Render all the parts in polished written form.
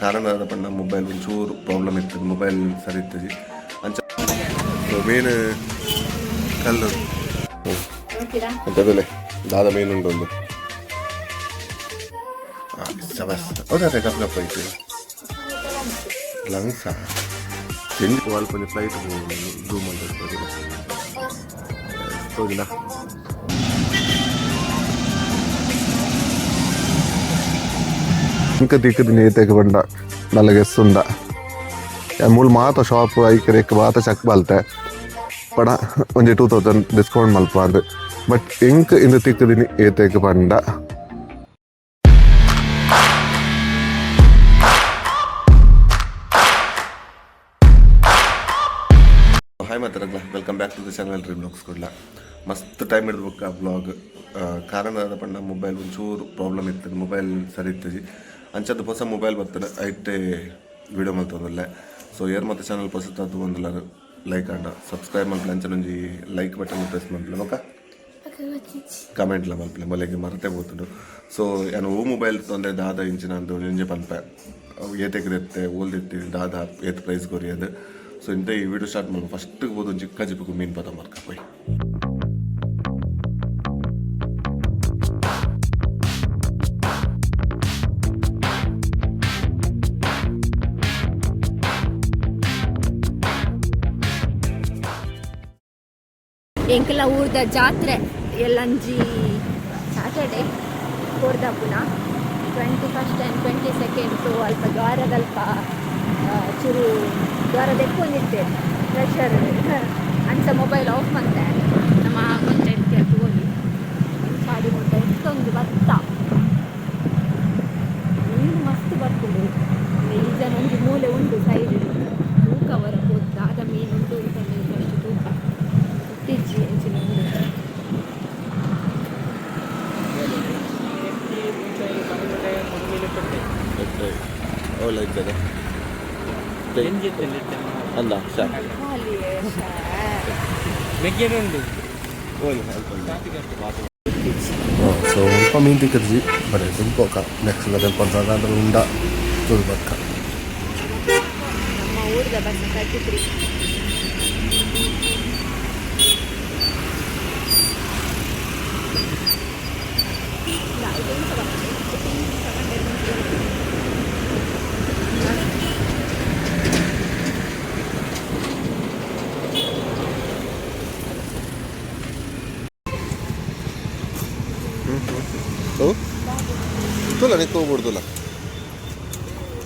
ಕಾರಣ ದಾದ ಪಂಡ ಮೊಬೈಲ್ ಒಂಚೂರು ಪ್ರಾಬ್ಲಮ್ ಇತ್ತು, ಮೊಬೈಲ್ ಸರಿ ಇತ್ತಜಿ ಅಂಚ. ಸೊ ಮೀನು ಕಲ್ಲು ಎಂತದಲ್ಲೇ ದಾದ ಮೀನು ಉಂಟು ಒಂದು. ಶಬಾಸ್, ಹೌದಾ? ಕಪ್ ಕಪ್ ಐತೆ ಲಂಗ್ಸ ಚೆಂಜ್ ಅಲ್ಪ ಒಂಜಿ ಫ್ಲೈಟ್ ಝೂಮ್ ಅಂತ ಹೋಗಿಲ್ಲ. ಇಂಕ ತಿಕ್ಕದ ನೀತೆಗೆ ಬಂಡ ನಲ್ಲ ಗೆಸ್ ಉಂಡ. ಮೂಲು ಮಾತ ಶಾಪ್ ಐಕರೆ ಮಾತ ಚಕ್ ಬಲ್ತೆ ಪಡ ಒಂಜಿ 2000 ಡಿಸ್ಕೌಂಟ್ ಮಲ್ಪ ಅಂದ್. ಬಟ್ ಇಂಕ್ ಇಂದು ತಿಕ್ಕದಿನಿ ಏತೆಗ್ ಪಂಡ. ಹಾಯ್ ಮಾತಾಡಲ್ಲ, welcome back to the channel dream blogs Kudla. ಮಸ್ತ್ ಟೈಮ್ ಹಿಡಿದು ಬೊಕ್ಕ ಬ್ಲಾಗ್. ಕಾರಣ ದಾದ ಪಂಡ ಮೊಬೈಲ್ ಒಂಚೂರು ಪ್ರಾಬ್ಲಮ್ ಇತ್ತು, ಮೊಬೈಲ್ ಸರಿ ಇತ್ತಜಿ. ಅಂಚದ ಹೊಸ ಮೊಬೈಲ್ ಬರ್ತದೆ, ಐಟೆ ವಿಡಿಯೋ ಮಲ್ತೊಂದುಲ್ಲೆ. ಸೊ ಏರ್ ಮತ್ತೆ ಚಾನಲ್ ಹೊಸತಾದ್ ಒಂದುಲ್ಲ, ಲೈಕ್ ಆಂಡ ಸಬ್ಸ್ಕ್ರೈಬ್ ಮಲ್ಪಲೆ, ಅಂಚನೆ ಒಂಜಿ ಲೈಕ್ ಬಟನ್ ಪ್ರೆಸ್ ಮಲ್ಪಲೆ, ಬೊಕ್ಕ ಕಮೆಂಟ್ಲ ಮಲ್ಪಲೆ. ಮೊಲೆಗೆ ಮರತೆ ಪೋತುಂಡು. ಸೊ ಯಾನ್ ಓ ಮೊಬೈಲ್ ತೊಂದರೆ ದಾದ ಇಂಚಿನ ಅಂದ್ ಒಂಜಿ ಪನ್ಪೆ, ಅವು ಏತೆಗ್ ದೆತ್ತೆ, ಓಲ್ ದೆತ್ತಿ, ದಾದ ಏತ್ ಪ್ರೈಸ್ ಕೊರಿಯದು. ಸೊ ಇಂತ ಈ ವಿಡಿಯೋ ಸ್ಟಾರ್ಟ್ ಮಲ್ಪ. ಫಸ್ಟ್ ಪೋದು ಒಂಜಿ ಕಜಿಪುಗು ಮೀನ್ ಪದ ಮರ್ಕ ಪೋಯ್. ಎಂಕಲ ಊರ್ದ ಜಾತ್ರೆ ಎಲ್ಲಂಜಿ ಸ್ಯಾಟರ್ಡೆ ಪುನ 21st and 22nd. So ಅಲ್ಪ ದ್ವಾರದಲ್ಪ ಚೂರು ದ್ವಾರ ದೆಕ್ಕೊಂದಿತ್ತೇವೆ ಪ್ರೆಷರ್ ಅಂಚ ಮೊಬೈಲ್ ಆಫ್ ಮಂತೆ. ನಮ್ಮ ಕೊಂಚ ಎತ್ತಿ ಹೋಗಿ ಚಾಡಿ ಮುಟ್ಟ ಎತ್ತೊಂದು ಭತ್ತ ಮೀನು ಮಸ್ತ್ ಬರ್ತದೆ. ಈ ಜನ ಒಂಜಿ ಮೂಲೆ ಉಂಟು ಸೈಡ್ ತೂಕ ಅವರ ದಾದ ಮೀನು ಉಂಟು ಅಂತ ಅಷ್ಟು ತೂಕ ಇತ್ತೀಚೆ ಅಂಚಿನ ಉಂಡು. ಓಲ ಇದ್ದದ ಅಲ್ಲ. ಖಾಲಿ. ಓಲ್. ಸೊ ಅಲ್ಪ ಮೀನು ತಿಕ್ಕದ್ಜಿ ಬರೇ ದುಂಪೋಕ. ನೆಕ್ಸ್ಟ್ ದುಂಪ ಉಂಡ ತೂದು ಬಕ್ಕ. ನಮ್ಮ ಊರ್ದ ಬಸ್ 33. ಓ ತುಲ ನಿಕ್ಕೋ ಬಿಡ್ದುಲ್ಲ.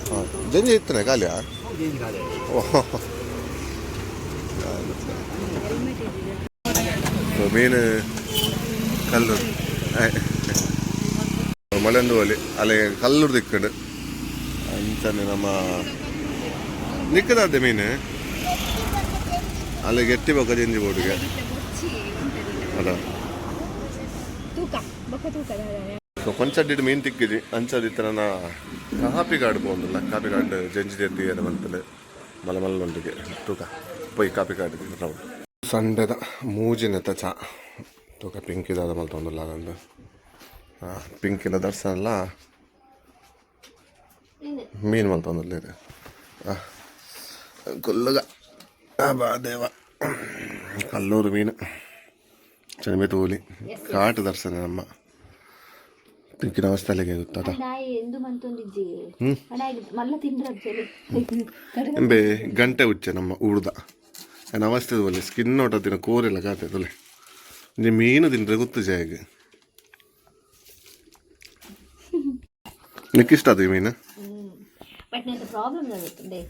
ಹಾಂ, ಜಂಜಿ ಇತ್ತನೆ ಖಾಲಿಯಾ? ಸೊ ಮೀನು ಕಲ್ಲು ಮಳೆಂದು ಒಲಿ ಅಲ್ಲೇ ಕಲ್ಲೂರು ದಿಕ್ಕಡು ಅಂಚನೆ ನಮ್ಮ ನಿಕ್ಕದಾದೆ ಮೀನು ಅಲ್ಲಿ ಗೆಟ್ಟಿ ಬೊಕ್ಕ ಜಂಜಿ ಬೋರ್ಡ್ಗೆ ಅದ. ತೂಕ ಬೊಕ್ಕ ತೂಕ. ಸೊ ಕೊಂಚಡ್ಡಿಡ್ ಮೀನು ತಿಕ್ಕಿದಿ. ಅಂಚದಿತ್ತ ನನ್ನ ಕಾಪಿ ಗಾಡು ಪೋಂದುಲ್ಲ. ಕಾಪಿ ಗಾಡ್ ಜಂಜಿ ಎತ್ತಿ ಮಂತಲೆ ಮಲ ಮಲ್ಲೊಂದಿಗೆ ತೂಕ ಪೊಯ್ ಕಾಪಿ ಕಾಡು ರೌಂಡ್. ಸಂಡೆದ ಮೂಜಿನೆತ ಚಾ ತೂಕ. ಪಿಂಕಿದಾದ ಮಲ್ತೊಂದುಲ್ಲ ಅದೊಂದು. ಹಾಂ, ಪಿಂಕಿನ ದರ್ಶನ ಅಲ್ಲ, ಮೀನು ಮಲ್ತೊಂದುಲ್ಲ ಇದು ಕೊಲ್ಲುಗ ಬಾ ದೇವ. ಕಲ್ಲೂರು ಮೀನು ಚನಿಮೆ ತೋಲಿ ಕಾಟು ದರ್ಶನ. ನಮ್ಮ ಪಿಂಕಿನ ಅವಸ್ಥೆಗೆ ಗೊತ್ತದ. ನಾಯಿ ಎಂದು ಮಂತೊಂದಿಜ್ಜಿ ಮಲ್ಲ ತಿಂದ್ರಜ್ಜಲಿ. ಎಂಬೆ ಗಂಟೆ ಉಚ್ಚೆ ನಮ್ಮ ಊರ್ದ ಏನು ಅವಸ್ಥೆ ಒಲೆ ಸ್ಕಿನ್ ನೋಟ ತಿನ್ನ ಕೋರೆಲ್ಲ ಕಾತೆ ತೊಲೆ. ಒಂಜಿ ಮೀನು ತಿಂದ್ರೆ ಗೊತ್ತು ಜಾಗ. ನಿಕ್ ಇಷ್ಟ ಅದು ಈ ಮೀನು? ಬಟ್ ನನ್ನ ಪ್ರಾಬ್ಲಮ್ ಆಗುತ್ತದೆ.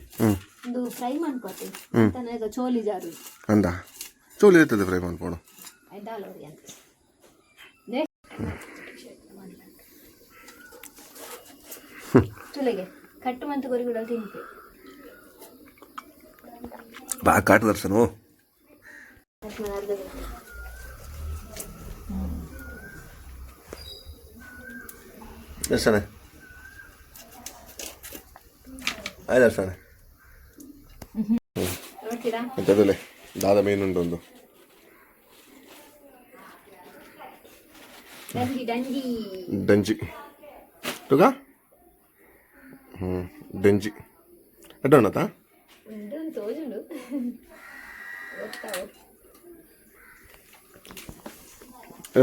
ಒಂದು ಫ್ರೈ ಮಾಡ್ಕೋತೆ ಅಂತ ಚೋಲಿ ಜಾರು. ಅಂದ ಚೋಲಿ ಇರ್ತದೆ, ಫ್ರೈ ಮಾಡ್ಕೊಡು. ದಾಲೋರಿ ಅಂತ ತುಲೆಗೆ ಕಟ್ಟು ಮಂತು ಕೊರಿಗುಡಲ್ ತಿನ್ಪೆ. ಬಾ ಕಾಟು ದರ್ಶನ. ದರ್ಶನ ಆಯ್ ದರ್ಶನ. ನೋಡ್ತೀರಾ? ಎಂತದಲ್ಲೇ ದಾದ ಮೀನುಂಟು ಒಂದು. ದಂಡಿ ದಂಡಿ. ಡಂಜಿ ತುಗ. ಹ್ಞೂ ಡೆಂಜಿ ಎಡ್ಡ? ಉಂಡು ಅಂತ ತೋಜುಂಡು, ಗೊತ್ತಾವು.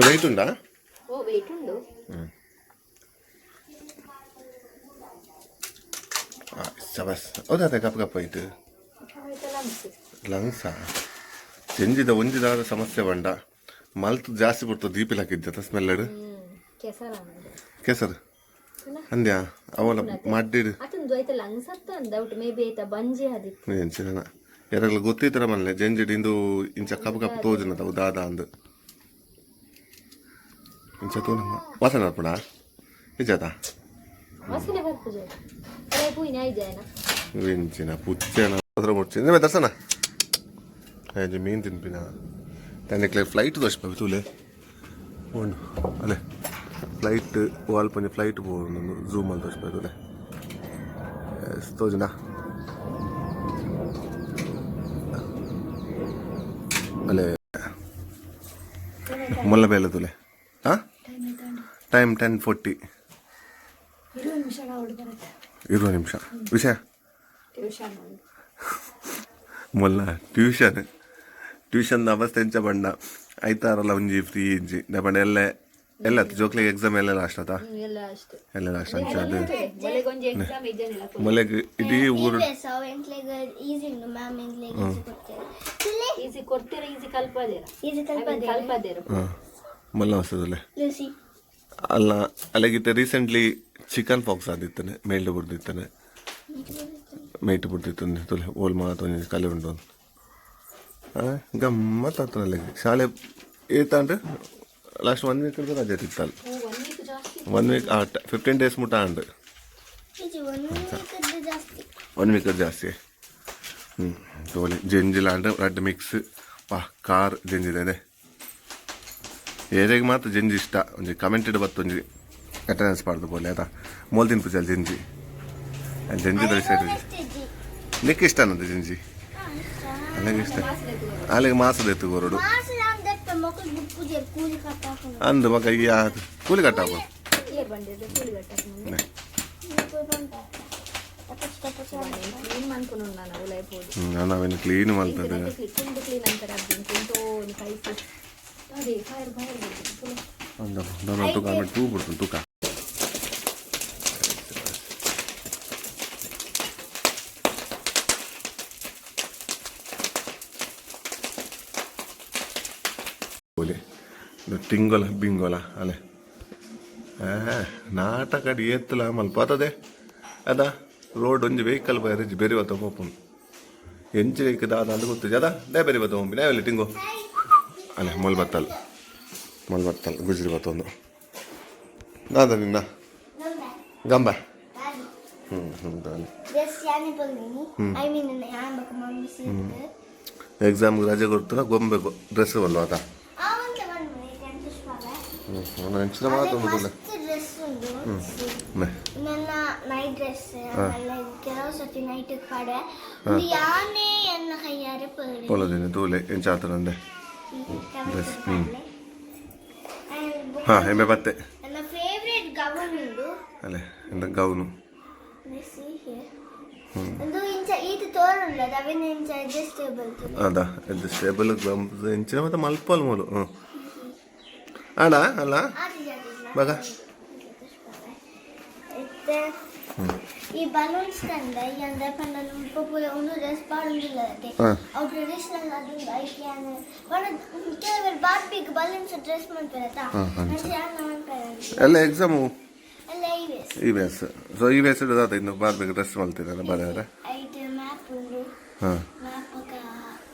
ವೆಯ್ಟ್ ಉಂಡಾ? ಓ, ವೆಯ್ಟ್ ಉಂಡು. ಶಬಾಸ್. ಹೌದಾ? ಕಪ್ಪ ಕಪ್ಪ ಆಯ್ತು. ಆಯ್ತಲ್ಲ ಅನ್ಸು. ಲಂಗ್ಸಾ ಜಂಜಿದ ಒಂಜಿದಾದ ಸಮಸ್ಯೆ ಬಂಡ ಮಲ್ತು ಜಾಸ್ತಿ ಬಿಡ್ತು ದೀಪಿಲ್ ಹಾಕಿದ್ದ ಸ್ಮೆಲ್. ಕೆಸರ. ಕೆಸರು ಅಂದ್ಯಾ ಅವಲ ಮಡ್ಡಿಡು. ಆತಂದು ಆಯ್ತಲ್ಲ ಲಂಗ್ಸ್ ಅತ್ತ ಅಂದ ಔಟ್, ಮೇ ಬಿ ಆಯ್ತಾ ಬಂಜಿ ಆದಿತ್ತು. ಎಂಚಿನ ಯಾರಾಗ್ಲ ಗೊತ್ತಿತ್ತರ ಮಲ್ಲೆ ಜಂಜಿಡ್ ಇಂದು ಇಂಚ ಕಪ್ಪು ಕಪ್ಪು ತೋಜುನದ ಅವು ದಾದ ಅಂದು ಇಂಚ ತೋನ ವಾಸನೆ ಬರ್ಪುಣ ನಿಜಾತ. ವಾಸನೆ ಬರ್ಪುಜ, ಅರೆ ಪೂಯಿನ ಐಜಾಯನ. ಎಂಚಿನ ಪುಚ್ಚೆನ ಅದ್ರ ಮುಚ್ಚಿ ದರ್ಶನ ಅಂಚ ಮೀನ್ ತಿನ್ಪಿನ ತನ್ನಿಕ್ಲೆ ಫ್ಲೈಟ್ ದೋಷ ತೂಲೆ ಉಂಡು ಅಲ್ಲೇ ಫ್ಲೈಟ್ ವಾಲ್ ಪಂಜೆ ಫ್ಲೈಟ್ ಪೋವೊಂದು ಝೂಮ್ ಅಲ್ಲಿ ತೋಜ್ಪ ತೂಲೆ. ಎಸ್, ತೋಜುಂಡ? ಅಲ್ಲೇ ಮೊಲ್ಲ ಬೇಲೆ ತೂಲೆ. ಹಾಂ, ಟೈಮ್ 10:40. 20 ನಿಮಿಷ ಅವಳು ಬರುತ್ತೆ. 20 ನಿಮಿಷ ವಿಷಯ. ಟ್ಯೂಷನ್. ಮೊಲ್ಲ ಟ್ಯೂಷನ್ ಟ್ಯೂಷನ್ ಅವಸ್ಥೆ ಎಂಚ ಬಣ್ಣ ಐತಾರಲ್ಲ ಒಂಜಿ ಫ್ರೀ ಇಂಜಿ ಬಣ್ಣ ಎಲ್ಲ ಎಲ್ಲ ಜೋಕ್ಲಿಗೆ ಎಕ್ಸಾಮ್ ಎಲ್ಲ ಲಾಸ್ಟ್ ಆತ. ಎಲ್ಲ ಅಷ್ಟೇ. ಎಲ್ಲ ಲಾಸ್ಟ್ ಅಂಚ ಅದು. ಮೊಲೆಗೊಂಜಿ ಎಕ್ಸಾಮ್ ಇದ್ದೇನಿಲ್ಲ. ಮೊಲೆಗ್ ಇಡೀ ಊರು. ಅವು ಎಂಕ್ಲೆಗ್ ಈಸಿ ಉಂಡು ಮ್ಯಾಮ್, ಎಂಕ್ಲೆಗ್ ಈಸಿ ಕೊಡ್ತೇವೆ. ಈಸಿ ಕೊಡ್ತೀರ, ಈಸಿ ಕಲ್ಪದೇರ. ಈಸಿ ಕಲ್ಪದೇರ. ಕಲ್ಪದೇರ. ಹಾಂ, ಮೊಲ್ಲ ವಸ್ತದಲ್ಲೇ. ಲೂಸಿ. ಅಲ್ಲ, ಅಲ್ಲಿಗಿತ್ತ ರೀಸೆಂಟ್ಲಿ ಚಿಕನ್ ಪಾಕ್ಸ್ ಆದಿತ್ತಾನೆ, ಮೇಲ್ಡ್ ಬುಡ್ದಿತ್ತಾನೆ, ಮೇಟ್ ಬುಡ್ದಿತ್ತು ತುಲೆ ಓಲ್ ಮಾತು ಒಂಜಿ ಕಲೆ ಉಂಡು. ಗಮ್ಮತ್ ಆತನ ಅಲ್ಲಿಗೆ ಶಾಲೆ ಏತಾಂಡ್ ಲಾಸ್ಟ್ ಒನ್ ವೀಕ್ ರಜೆ ತಿತ್ತಲ್ಲ. ಒನ್ ವೀಕ್ ಜಾಸ್ತಿ. ಒನ್ ವೀಕ್, 15 ಡೇಸ್ ಮುಟ್ಟ and. ಈಜಿ ಒನ್ ವೀಕ್ ಜಾಸ್ತಿ. ಒನ್ ವೀಕ್ ಜಾಸ್ತಿ. ಹ್ಞೂ, ತೋಲಿ ಜಂಜಿಲ ಅಂಡ್ ರಡ್ಡ್ ಮಿಕ್ಸ್ ವಾ ಕಾರ್ ಜಂಜಿದೆ. ಏರೆಗ್ ಮಾತ್ರ ಜಂಜಿ ಇಷ್ಟ ಒಂಜಿ ಕಮೆಂಟೆಡ್ ಬತ್ತೊಂಜಿ ಅಟೆಂಡೆನ್ಸ್ ಪಾಡ್ದು ಪೋಲೆ ಆತಾ. ಮೋಲ್ ತಿನ್ಪುಜಲ್ ಜಂಜಿ ಜಂಜಿ ಸೈಡ್. ನಿಕ್ ಇಷ್ಟ ಅನ್ನದ ಜಂಜಿ? ಅಲ್ಲಿಗೆ ಇಷ್ಟ, ಅಲ್ಲಿಗೆ ಮಾಸದ ಎತ್ತು ಕೊರಡು. ಕೂಲಿ ಕಟ್ಟಾಕೊಂಡು. ಅಂದು ಮಗ ಈ ಕೂಲಿ ಕಟ್ಟಾಪ. ಏರ್ ಬಂದಿದೆ ಕೂಲಿ ಕಟ್ಟಾಕ. ಕ್ಲೀನ್ ಮನ್ಪುನು ನಾನು ಉಲಾಯ್ ಪೋದು. ನಾವೇನು ಕ್ಲೀನ್ ಮಲ್ತದೆ. ಕುಂಡು ಕ್ಲೀನ್ ಅಂತಾರೆ, ಅದು ಕುಂಟು ಕೈಸು ಅದೇ ಫೈರ್ ಫೈರ್. ಅಂದ ತೂಕ ಆಮೇಲೆ ಟೂ ಬಿಡ್ತು ತೂಕ. ಬೋಲೆ ಟಿಂಗೊಲ ಬಿಂಗೊಲ ಅಲೆ ನಾಟಕ ಏತ್ತಲ ಮಲ್ಪಾತದೆ ಅದ ರೋಡ್ ಒಂಜಿ ವೆಹಿಕಲ್ ಬೈರೆ ಬೇರೆ ಬತ್ತ ಪೋಪುಂಡು ಎಂಚಿ ವೆಹಿಕಲ್ ದಾದ ಅಂದ್ ಗೊತ್ತು ಅದ they ಬೇರೆ ಬತ್ತ ಒಂಬಿ ನಾವೆಲ್ಲ ಟಿಂಗೋ ಅಲೆ ಮೊಲ್ ಬತ್ತಲ್ ಮೊಲ್ ಬತ್ತಲ್ ಗುಜ್ರಿ ಬತ್ತೊಂದು ದಾದ ನಿನ್ನ ಗಂಬ ಹ್ಞೂ ಹ್ಞೂ. ಜಸ್ಟ್ ಯಾನೆ ಬಂದಿನಿ, I mean ಯಾನ್ ಬಕ ಮಮ್ಮಿ ಸೀಟ್. ಎಕ್ಸಾಮ್ಗೆ ರಜೆ ಕೊಡ್ತಾರ, ಗೊಂಬೆ ಡ್ರೆಸ್ ಬಲ್ವ ಆತ. ಆ ಒಂದು ಬಂದ್ಬಿಡಿ ಟೆನ್ಷನ್. ಹ್ಞೂ, ನೆಂಚಿನ ಮಾತು ಉಂಟು. ಮಸ್ತ್ ಡ್ರೆಸ್ ಉಂಡು. ನನ್ನ ನೈಟ್ ಡ್ರೆಸ್ ಆಮೇಲೆ ಕೆಲವು ಸರ್ತಿ ನೈಟ್ ಪಾಡೆ ಒಂದು ಯಾನೆ ಎನ್ನ ಕೈಯಾರೆ ಪೋಡಿ. ಪೊಲದಿನ ತೂಲೆ ಎಂಚಾತನಂದೆ ಡ್ರೆಸ್. ಹ್ಞೂ ಹಾಂ, ಹೆಮ್ಮೆ ಬತ್ತೆ. ನನ್ನ ಫೇವ್ರೆಟ್ ಗೌನ್ ಉಂಡು. ಅಲ್ಲೇ ಎಂತ ಗೌನು? Let's see here. ಒಂದು ಇಂಚ ಈತ ತೋರುಂಡು, ಅದು ಅವೇನು ಇಂಚ ಅಡ್ಜಸ್ಟೇಬಲ್. ಅದ ಅಡ್ಜಸ್ಟೇಬಲ್ ಎಂಚಿನ ಮತ್ತೆ ಮಲ್ಪಲ್ ಮೂಲು. ಹ್ಞೂ, ಆಡ ಅಲ್ಲ ಬಗ. ಈ ಬಲೂನ್ಸ್ ಕಂಡ ಈ ಅಂದ್ರೆ ಪಂಡ ಪೂರ ಒಂದು ಡ್ರೆಸ್ ಪಾಡೊಂದಿಲ್ಲ ಅದೇ. ಅವು ಟ್ರೆಡಿಷನಲ್ ಅದೊಂದು ಐಕೆ ಪಂಡ ಕೆಲವರು ಬಾರ್ಬಿಗೆ ಬಲೂನ್ಸ್ ಡ್ರೆಸ್ ಮಾಡ್ತಾರತ್ತ. ಅಂಚ. ಮಾಡ್ತಾರೆ. ಎಲ್ಲ ಎಕ್ಸಾಮು? ಎಲ್ಲ ಇವೆ. ಈ ಬೇಸ್ ಸೊ ಈ ಬೇಸ್ ಇಡೋದಾತ ಇನ್ನು ಬಾರ್ಬಿಗೆ ಡ್ರೆಸ್ ಮಲ್ತೀರಲ್ಲ ಬಾರ್ಯಾರ. ಐಟ್ ಮ್ಯಾಪ್ ಉಂಡು. ಮ್ಯಾಪ್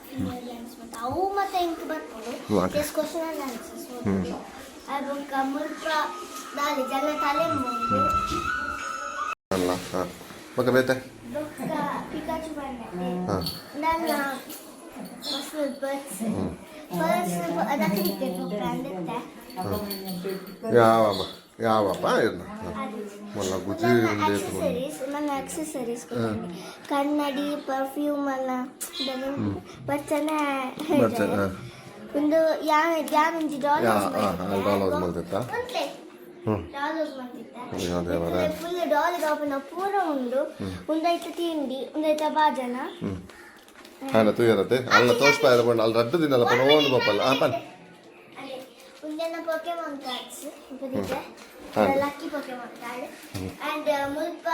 ಫಿಂಗರ್ ಲೈನ್ಸ್ ಮತ್ತೆ ಅವು ಮತ್ತೆ ಇಂಕ್ ಬರ್ಪುಂಡು. ಜಸ್ಟ್ ಕ್ವಶನ್ ಅಂಡ್ ಆನ್ಸರ್ಸ್. ಅದು ಮುಲ್ಪ ದಾಲಿ ಜನ ತಲೆ ಉಂಡು. ಅಲ್ಲ, ಹಾಂ, ಬೊಕ ಬೇತೆ? ಬೊಕ್ಕ ಪಿಕಾಚು ಬಣ್ಣ. ನನ್ನ ಮಸ್ತ್ ಬರ್ಡ್ಸ್ ಬರ್ಡ್ಸ್ ಅದಕ್ಕೆ ಬೊಕ್ಕ ಅಂದಿತ್ತೆ. ಯಾವಪ್ಪ ಯಾವಪ್ಪ ಇರ್ನ ಮೊಲ್ಲ ಗುಜಿ. ಆಕ್ಸೆಸರೀಸ್, ನನ್ನ ಆಕ್ಸೆಸರೀಸ್ ಕನ್ನಡಿ, ಪರ್ಫ್ಯೂಮ್ ಎಲ್ಲ ಬಚ್ಚನೆ. ಬಚ್ಚನೆ, ಒಂದು ಯಾನ್ ಯಾನೊಂಜಿ ಡಾಲ್. ಯಾ, ಆ, ಆ, doll house ಮಲ್ತೆತ್ತಾ? ಡಾಲರ್ ಬಂದಿತ್ತೆ. ಅದೇ ಮರ. ಫುಲ್ ಡಾಲ್ ಕಾಪುನ ಪೂರ ಉಂಡು. ಉಂದೈತ ತಿಂಡಿ, ಉಂದೈತ ಬಾಜನ. ಹಾಂ, ತೂಯರತ್ತೆ ಅಲ್ಲ, ತೋರ್ಸ್ಪಾ ಪಂಡ ಅಲ್ಲಿ ರಡ್ಡು ದಿನ ಅಲ್ಲ ಪಂಡ ಓಂದು ಪಪ್ಪಲ್ಲ. ಹಾಂ, ಪನ್. ಅದೇ ಉಂದೆನ ಪೊಕೆಮಾನ್ ಕಾರ್ಡ್ಸ್ ಉಪದಿದೆ. ಲಕ್ಕಿ ಪೊಕೆಮಾನ್ ಕಾರ್ಡ್. ಅಂಡ್ ಮುಲ್ಪ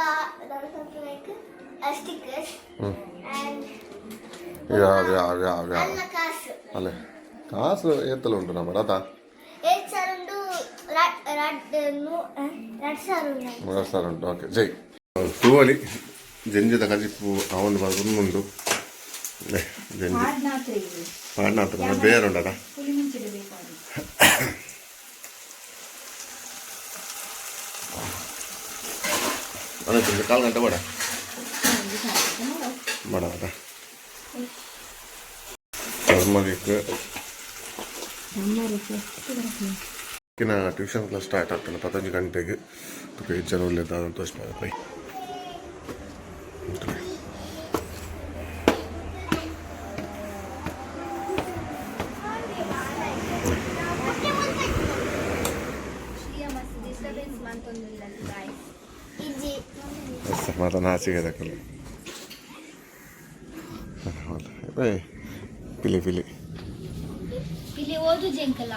ಲೈಕ್ ಸ್ಟಿಕ್ಕರ್ಸ್ ಅಂಡ್ ಯಾವ ಯಾವ ಯಾವ ಯಾವ? ಅಲ್ಲ, ಕಾಸು. ಅಲ್ಲೇ ಕಾಸು ಏತಲ್ಲ ಉಂಟು ನಮ್ಮ ಅದ. 7,000 ಉಂಡು, ರಡ್ 2,000 ಉಂಡು. 3,000 ಉಂಟು. ಓಕೆ, ಜೈ ತೂವಲಿ ಜಂಜಿದ ಕಜಿಪು ಅವನು ಉಂಡು ಜಂಜಿ ಪಾಡ್ನಾತ್ರ ಬೇರೆ ಉಂಡದ. ಅದೇ ಕಾಲು ಗಂಟೆ ಬೇಡ ಬೇಡ ಅದ. ಟರ್ಮರಿಕ್ ಟ್ಯೂಷನ್ ಕ್ಲಾಸ್ ಸ್ಟಾರ್ಟ್ ಆಗ್ತದೆ 11 ಗಂಟೆಗೆ. ತುಕ ಜನ ಉಲ್ಲೇದ ತೋರಿಸ್ ಬೈ. Disturbance ಮಂತೊಂದಿಲ್ಲ guys. ಇಜ್ಜಿ. ಮಾತ ನಾಚಿಗೆ ದಕ್ಕಲು. ಪಿಲಿ ಪಿಲಿ. ಇಲ್ಲಿ ಓದು ಜಂಕಲ,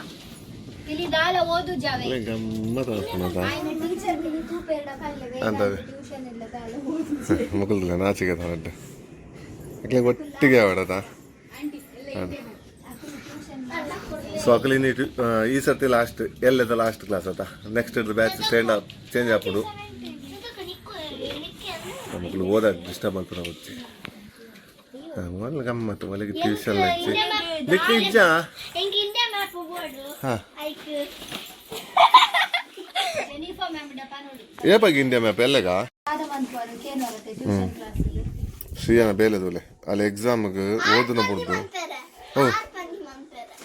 ಇಲ್ಲಿ ದಾಲ ಓದು ಜಾವೆ. ಗಮ್ಮತ್ ಆಗ್ತದ. ಆಯ್ನ ಟೀಚರ್ ಮಿನಿ ತೂಪೇರ್ಡ ಕಲ್ಲೆ. ಅಂತದೆ. ಟ್ಯೂಷನ್ ಇಲ್ಲ, ದಾಲ ಓದು. ಮುಕುಲ್ದಿಲ್ಲ, ನಾಚಿಗೆ ತಗೊಂಡೆ. ಅಕ್ಲೆ ಒಟ್ಟಿಗೆ ಅವಡದ. ಆಂಟಿ ಎಲ್ಲ ಟ್ಯೂಷನ್. ಸೊ ಅಕಲಿ ಈ ಸರ್ತಿ ಲಾಸ್ಟ್ ಎಲ್ಲದ ಲಾಸ್ಟ್ ಕ್ಲಾಸ್ ಆತ. ನೆಕ್ಸ್ಟ್ ಬ್ಯಾಚ್ ಚೇಂಜ್ ಚೇಂಜ್ ಆಪುಡು. ಮಕ್ಕಳು ಓದ ಡಿಸ್ಟರ್ಬ್ ಮಾಡ್ತಾರೆ వచ్చి వాళ్ళ ಗಮ್ಮತ್ತು ಒಳಗೆ ಟ್ಯೂಷನ್ ಹಚ್ಚಿ ನಿಕ್ಕ ಇಜ್ಜ. ಎಂಕ್ ಇಂಡಿಯಾ ಮ್ಯಾಪ್ ಬೋರ್ಡು. ಐಕ್ ಜೆನಿಫಾ ಮ್ಯಾಮ್ ಡಪ್ಪ ನೋಡಿ. ಏಪಾಗಿ ಇಂಡಿಯಾ ಮ್ಯಾಪ್ ಎಲ್ಲಗ? ಆದ ಮನ್ಪುವರು ಕೇನವರತ್ತೆ ಟ್ಯೂಷನ್ ಕ್ಲಾಸ್. ಶ್ರೀಯನ ಬೇಲೆದೋಲೆ ಅಲ್ಲಿ ಎಕ್ಸಾಮ್ಗೆ ಓದನ ಬುಡ್ದು. ಆರ್ ಪಂಜಿ ಮಂಪೆರೆ.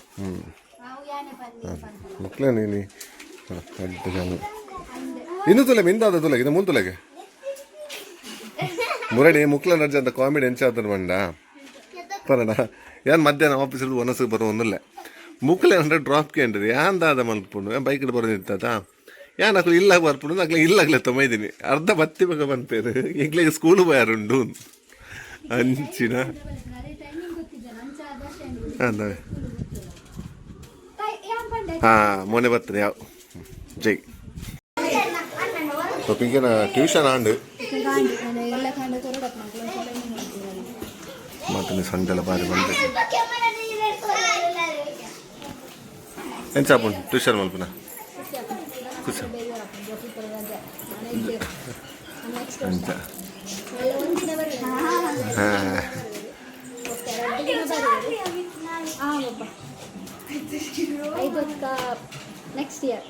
ನಾವು ಯಾನೆ ಪನ್ನಿ ಪನ್ಪುನ. ಮಕ್ಕಳೇ ನೀನಿ ಜನ ಇನ್ನು ತುಲೆ ಮಿಂದಾದ ತುಲೆ ಇದು ಮೂಲ್ ತುಲೆಗೆ ಮುರಡಿ ಮುಕ್ಲ ನಡ್ಜ ಅಂತ ಕಾಮಿಡಿ ಎಂಚಾತನ ಬಂಡ ಪರಣ. ಏನ್ ಮಧ್ಯಾಹ್ನ ಆಫೀಸ್ ಹಿಡಿದು ಒನಸಿಗೆ ಬರೋ ಒಂದಲ್ಲೇ ಮುಕ್ಲೆ ಅಂದ್ರೆ ಡ್ರಾಪ್ ಕೇಂದ್ರಿ ಯಾನ್ ದಾದ ಮಲ್ಪುಂಡು. ಏನ್ ಬೈಕ್ ಬರೋ ನಿಂತಾತ ಯಾನ್ ಅಕ್ಲು ಇಲ್ಲಾಗ ಬರ್ಪುಂಡು. ಅಕ್ಲೆ ಇಲ್ಲಾಗ್ಲೆ ತೊಮೈದಿನಿ ಅರ್ಧ ಬತ್ತಿ ಬಗ ಬಂತೇರು. ಎಂಗ್ಲಿಗೆ ಸ್ಕೂಲ್ ಬೋಯಾರುಂಡು ಅಂಚಿನ. ಅದೇ ಟೈಮಿಂಗ್ ಗೊತ್ತಿದ್ದ ನಂಚ ಆದರ್ಶ. ಅಂದವೆ. ಯಾನ್ ಪಂಡೆ. ಹಾಂ, ಮೊನ್ನೆ ಬರ್ತದೆ ಯಾವ ಜೈ. ಸೊ ಪಿಂಕಿನ ಟ್ಯೂಷನ್ ಆಂಡ್ ಎಲ್ಲ ಕಂಡ ಕೊರಡಪ್ಪ. ಮಾತನೆ ಸಂಡೆಲ್ಲ ಬಾರಿ ಬಂದೆ. ಎಂಚ ಆಪುಂಡು ಟ್ಯೂಷನ್ ಮಲ್ಪುನ? ಖುಷಿ ಅಂಚ. ಒಂದಿನ ಬರಲ್ಲ. ಹಾಂ. ಹಾಂ, ಐದೊಕ್ಕ ನೆಕ್ಸ್ಟ್ ಇಯರ್.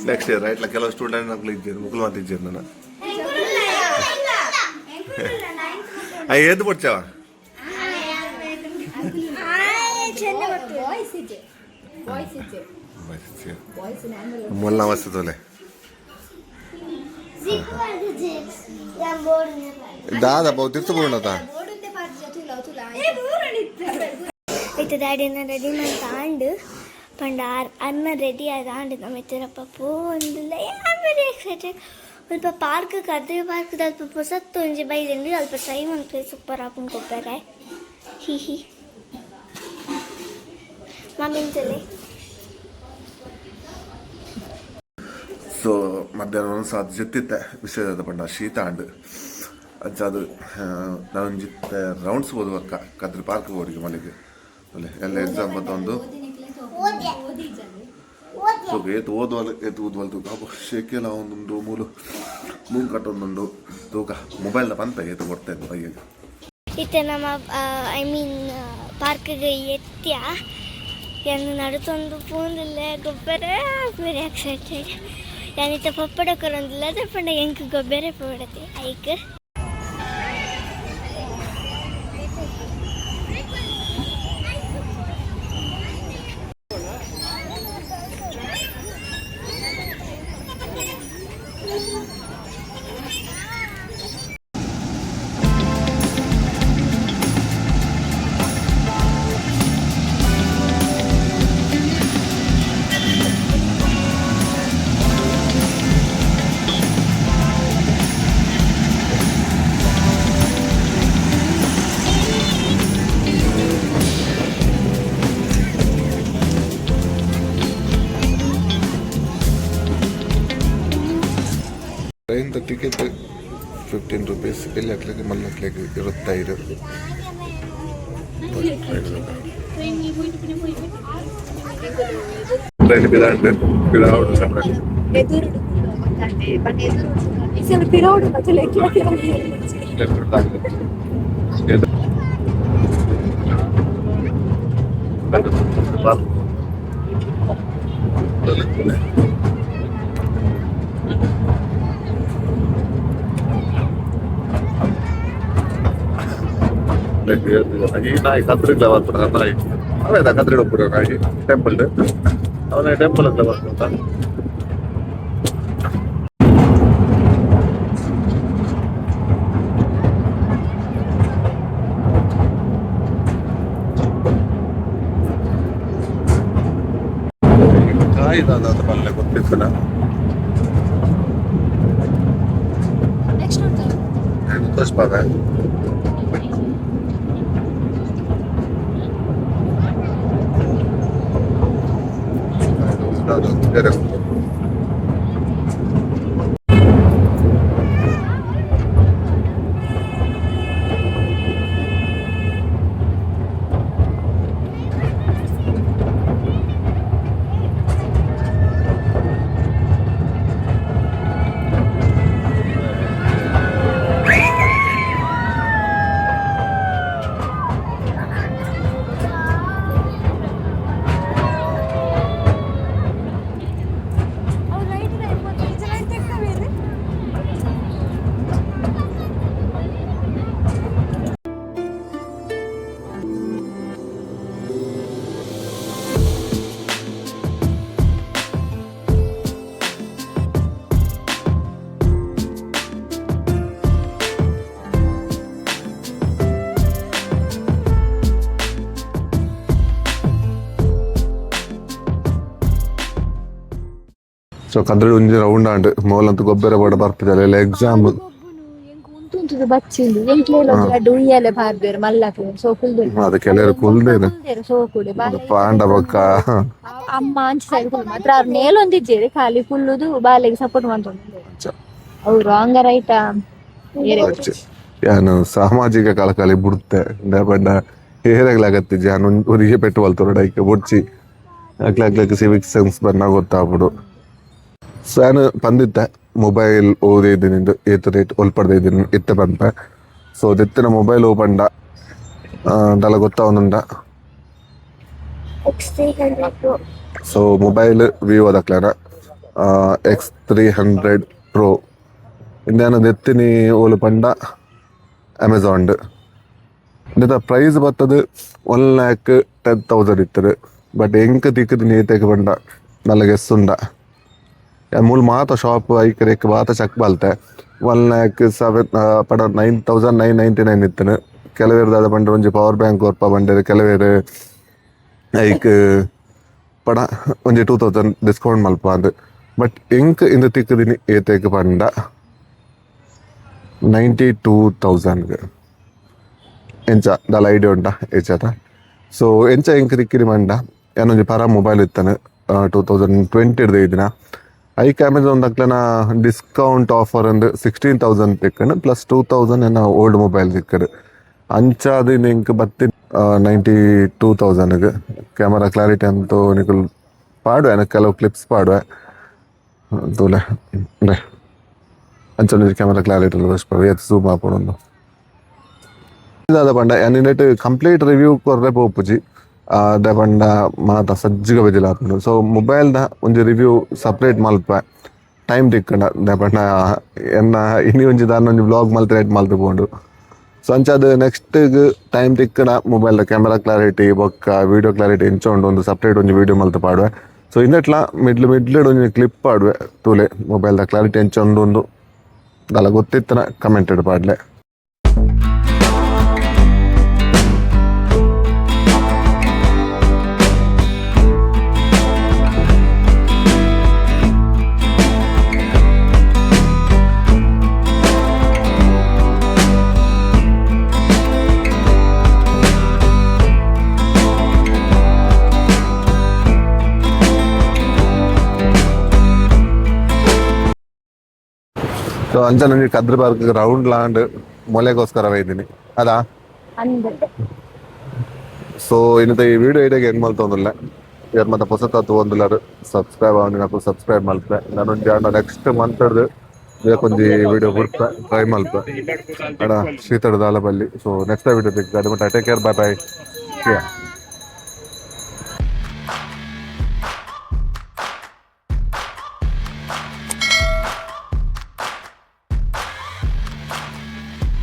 ನೆಕ್ಸ್ಟ್ ಇಯರ್ ರೈಟ್ಲ. ಕೆಲವು ಸ್ಟೂಡೆಂಟ್ ನಕ್ಲು ಇಜ್ಜೇರು, ಮುಕ್ಲು ಮಾತು ಇಜ್ಜೇರು. ನನ್ನ ಏದು ಪೊಡ್ಚವ. ಬಾಯ್ಸ್ ಇಜ್ಜೆ, ಬಾಯ್ಸ್ ಇಜ್ಜೆ, ಬಾಯ್ಸ್ ಆನ್ಯುವಲ್. ಮೊಲ್ಲ ಅವಸ್ಥೆ ದಾದ ಬಹು ತಿರ್ತು ಬೋಡತ. ಬೋರ್ಡುಂದೆ ಪಾರ್ಜ ತುಲ ತುಲ. ಇತ್ತೆ ಡ್ಯಾಡಿನ ರೆಡಿ ಮಂತ ಆಂಡ್ ಪಂಡ ಆರ್ ಅನ್ನ ರೆಡಿ ಆದ ಆಂಡ್ ನಮ್ಮ ಇತ್ತಿರಪ್ಪ ಪೋಂದುಲ್ಲ. I very excited. ಸ್ವಲ್ಪ ಪಾರ್ಕ್, ಕದ್ರಿ ಪಾರ್ಕ್ ಅಲ್ಪ ಪೊಸತ್ತು ಒಂಜಿ ಬೈದಂಡು. ಅಲ್ಪ ಟ್ರೈ ಮನ್ಪೆ, ಸೂಪರ್ ಆಪುಂಡು ಕೊಬ್ಬರೆ. ಹಿ ಹಿ. ಮಮ್ಮಿಂಚಲೆ. ಸೊ ಮಧ್ಯಾಹ್ನ ಒಂದು ಸಾತ್ ಜೆತ್ತಿತ್ತೆ ವಿಷಯದ ಪಂಡ ಶೀತ ಆಂಡ್ ಅಂಚ ಅದು ನಾನೊಂಜಿತ್ತೆ ರೌಂಡ್ಸ್ ಓದುವ ಕದ್ರಿ ಪಾರ್ಕ್ ಬೋರ್ಡಿಗೆ ಮನೆಗೆ ಅಲ್ಲೇ ಎಲ್ಲ ಎಕ್ಸಾಮ್ ಬತ್ತೊಂದು. ಸೊ ಏತ್ ಓದುವಲ್, ಏತ್ ಊದುವಲ್ ತೂಕ. ಅಬ್ಬ, ಶೇಕೆಲ ಒಂದುಂಡು, ಮೂಲು ಮೂಂಗ್ ಕಟ್ಟೊಂದುಂಡು. ತೂಕ ಮೊಬೈಲ್ದ ಪಂತ ಏತ್ ಕೊಡ್ತೇನೆ ಬೈಯಗೆ. ಇತ್ತೆ ನಮ್ಮ I mean ಪಾರ್ಕ್ಗೆ ಎತ್ಯ ಏನು ನಡುತ್ತೊಂದು ಪೂಂದಿಲ್ಲ ಗೊಬ್ಬರ. Very excited. ಯಾನಿತ್ತ ಪಪ್ಪಡ ಕೊರೊಂದಿಲ್ಲ ಪಂಡ ಎಂಕ್ ಗೊಬ್ಬರ ಪೋಡತೆ ಐಕ್. Ticket 15 rupees. ಇಲ್ಲಿ ಅಕ್ಲೆಗೆ ಮಲ್ಲಕ್ಲೆಗೆ 25. ಟ್ರೈನ್ ಬಿದಾಂಡ್ ಬಿದಾವಡು. ಎದುರು ಎದುರು ಪಿರೋಡು ಮತ್ತೆ. ಈ ನಾಯಿ ಕತ್ರಿಗ್ಲ ಬರ್ಪುನ ನಾಯಿ ಅವೇದ ಕತ್ರಿ ಒಪ್ಪುನ ನಾಯಿ ಟೆಂಪಲ್ ಅವನ ಟೆಂಪಲ್ ಅಂತ ಬರ್ಪುನ. ಕಾಯಿ ದಾದ ಪಲ್ಲೆ ಗೊತ್ತಿತ್ತನ. ನೆಕ್ಸ್ಟ್ ಉಂಟು. ತೋರಿಸ್ಪಾಗ. ಬೇರೆ. ಸೊ ಕದ್ರಿ ಒಂಜಿ ರೌಂಡ್ ಆಂಡ್ ಮೋಲಂತ ಗೊಬ್ಬರ ಬೋಡ ಬರ್ತಿದ್ದಾರೆ ಎಕ್ಸಾಮ್. ಉಂಟು ಬಚ್ಚಿಂದು ಎಂಕ್ಲೇಲ ರಡ್ಡ್ ಉಯ್ಯಾಲೆ ಪಾರ್ದೆರ್ ಮಲ್ಲಕ್ಲೆ ಸೊ ಕುಲ್ದೆರ್. ಅದಕ್ಕೆ ಎಲ್ಲರೂ ಕುಲ್ದೇನು. ಸೋಕುಡೆ. ಪಾಂಡ ಬೊಕ್ಕ. ಅಮ್ಮ ಅಂಚ ಸೈಡ್ ಕುಲ್ಲು ಮಾತ್ರ ಅವ್ರು ನೇಲೊಂದಿಜ್ಜೆರ್, ಖಾಲಿ ಕುಲ್ಲುದು ಬಾಲೆಗ್ ಸಪೋರ್ಟ್ ಮಂತೊಂದು. ಅವ್ರು ರಾಂಗ್ ರೈಟಾ? ಯಾನು ಸಾಮಾಜಿಕ ಕಳಕಳಿ ಬುಡ್ತೆ ಪಂಡ ಹೇರಗ್ಲಾಗತ್ತೆ ಜಾನ್ ಒರಿಗೆ ಪೆಟ್ಟು ಬಲ್ತೊರಡ ಐಕೆ ಬೊಡ್ಚಿ. ಅಕ್ಲೆ ಅಕ್ಲೆಗ್ ಸಿವಿಕ್ ಸೆನ್ಸ್ ಬನ್ನ ಗೊತ್ತಾಪುಡು. ಸೊ ಯಾನ್ ಪಂದಿತ್ತೆ ಮೊಬೈಲ್ ಓದಿದ್ದೀನಿ ಏತ್ ರೇಟ್ ಒಲ್ಪಡ್ದ ಇದ್ದೀನಿ ಇತ್ತೆ ಪನ್ಪೆ. ಸೊ ದೆತ್ತಿನ ಮೊಬೈಲ್ ಓಪಂಡ ದಾಲ ಗೊತ್ತಾವೊಂದುಂಡ. X300 pro. So mobile ವಿವೋದಕ್ಲೆನ X300 pro. ಇಂದೆನ ದೆತ್ತಿನಿ ಓಲು ಪಂಡ ಅಮೆಝಾನ್ಡ್. ಇಂದೆತ ಪ್ರೈಸ್ ಬತ್ತದು 1,10,000 ಇತ್ತದು. ಬಟ್ ಎಂಕ್ ತಿಕ್ಕುದು ಏತೆಗ್ ಪಂಡ ನಲ್ಲ ಗೆಸ್ ಉಂಡ? ಮೂಲು ಮಾತ ಶಾಪ್ ಐಕ್ ರೇಕ್ ಮಾತ ಚೆಕ್ ಮಲ್ತೆ. 1 ಲ್ಯಾಕ್ 7 ಪಂಡ 9,999 ಇತ್ತನು. ಕೆಲವೇರ್ ದಾದ ಪಂಡ ಒಂಜಿ ಪವರ್ ಬ್ಯಾಂಕ್ ಕೊರ್ಪ ಪಂಡೆರ್. ಕೆಲವೇರ್ ಐಕ್ ಪಡ ಒಂಜಿ 2,000 ಡಿಸ್ಕೌಂಟ್ ಮಲ್ಪ ಅಂದ್. ಬಟ್ ಎಂಕ್ ಇಂದು ತಿಕ್ಕುದಿನಿ ಏತೆಗ್ ಪಂಡ 92,000ಗ್. ಎಂಚ ದಾಲ ಐಡಿಯಾ ಉಂಟಾ ಏಚಾತ? ಸೊ ಎಂಚ ಎಂಕ್ ತಿಕ್ಕಿರಿ ಪಂಡ ಯಾನೊಂಜಿ ಪರ ಮೊಬೈಲ್ ಇತ್ತನು 2020 ಇದಿನ. ಐಕ್ ಅಮೆಝಾನ್ ದಕ್ಲೆನ ಡಿಸ್ಕೌಂಟ್ ಆಫರ್ ಅಂದ್ 16,000 ತಿಕ್ಕಂಡು, ಪ್ಲಸ್ 2,000 ಎನ್ನ ಓಲ್ಡ್ ಮೊಬೈಲ್ ತಿಕ್ಕಡು. ಅಂಚಾದ್ ಎಂಕ್ ಬತ್ತಿ 92,000ಗ್. ಕ್ಯಾಮರಾ ಕ್ಲಾರಿಟಿ ಅಂತೂ ನಿಕುಲ್ ಪಾಡುವೆ, ಕೆಲವು ಕ್ಲಿಪ್ಸ್ ಪಾಡುವೆ ತೂಲೆ. ಉಂದೆ ಅಂಚನೆ ಕ್ಯಾಮರಾ ಕ್ಲಾರಿಟಿ ಏತ್ ಝೂಮ್ ಆಪುಂಡು. ದಾದ ಪಂಡ ಯಾನ್ ಇಂದೆಟ್ ಕಂಪ್ಲೀಟ್ ರಿವ್ಯೂ ಕೊರ್ರೆ ಪೋಪುಜಿ. ದಾಯೆ ಪಂಡ ಮಾತ ಸಜ್ಜಿಗ ಬೇಜಾರ್ ಆಪುಂಡು. ಸೊ ಮೊಬೈಲ್ದ ಒಂಜಿ ರಿವ್ಯೂ ಸಪ್ರೇಟ್ ಮಲ್ಪೆ ಟೈಮ್ ತಿಕ್ಕಂಡ. ದಾಯೆ ಪಂಡ ಎನ್ನ ಇನಿ ಒಂಜಿ ದಾನ್ನ ಒಂಜಿ ವ್ಲಾಗ್ ಮಲ್ತ್ ಮಲ್ತ್ ಪೋಂಡು. ಸೊ ಅಂಚಾದ್ ನೆಕ್ಸ್ಟ್ ಟೈಮ್ ತಿಕ್ಕಂಡ ಮೊಬೈಲ್ದ ಕ್ಯಾಮರಾ ಕ್ಲಾರಿಟಿ ಬೊಕ್ಕ ವಿಡಿಯೋ ಕ್ಲಾರಿಟಿ ಎಂಚ ಉಂಡು ಒಂದು ಸಪ್ರೇಟ್ ಒಂಜಿ ವಿಡಿಯೋ ಮಲ್ತ್ ಪಾಡುವೆ. ಸೊ ಇಂದೆಟ್ಲ ಮಿಡ್ಲ್ ಮಿಡ್ಲ್ ಒಂಜಿ ಕ್ಲಿಪ್ ಪಾಡುವೆ, ತೂಲೆ. ಮೊಬೈಲ್ದ ಕ್ಲಾರಿಟಿ ಎಂಚ ಉಂಡು ಒಂದು ದಾಲ ಗೊತ್ತಿತ್ತನ ಕಮೆಂಟೆಡ್ ಪಾಡ್ಲೆ. ಸೊ ಅಂಚ ನನಗೆ ಕದ್ರಿ ಪಾರ್ಕ್ ರೌಂಡ್ ಲ್ಯಾಂಡ್ ಮೊಲೆಗೋಸ್ಕರ ಇದ್ದೀನಿ ಅದಾ. ಅಂದ್. ಸೊ ಇನ್ನಿತ ಈ ವಿಡಿಯೋ ಇಡೆಗೆ ಹೆಂಗ್ ಮಲ್ತೊಂದಿಲ್ಲ ಇರ್ ಮತ್ತೆ ಹೊಸತ ತೂವೊಂದುಲ್ಲರ್ ಸಬ್ಸ್ಕ್ರೈಬ್ ಆವೊಂದಿನಕುಲು ಸಬ್ಸ್ಕ್ರೈಬ್ ಮಲ್ಪೆ. ನಾನೊಂಜಿ ನೆಕ್ಸ್ಟ್ ಮಂತ್ ಡ್ದು ಒಂಜಿ ವಿಡಿಯೋ ಬುಡ್ಪೆ, ಟ್ರೈ ಮಲ್ಪೆ. ಅಡ ಶೀತಡ್ ದಾಲ ಬಲ್ಲಿ. ಸೊ ನೆಕ್ಸ್ಟ್ ವಿಡಿಯೋ ತಿಕ್ಕುಗ, ಅದು. Take care, bye bye.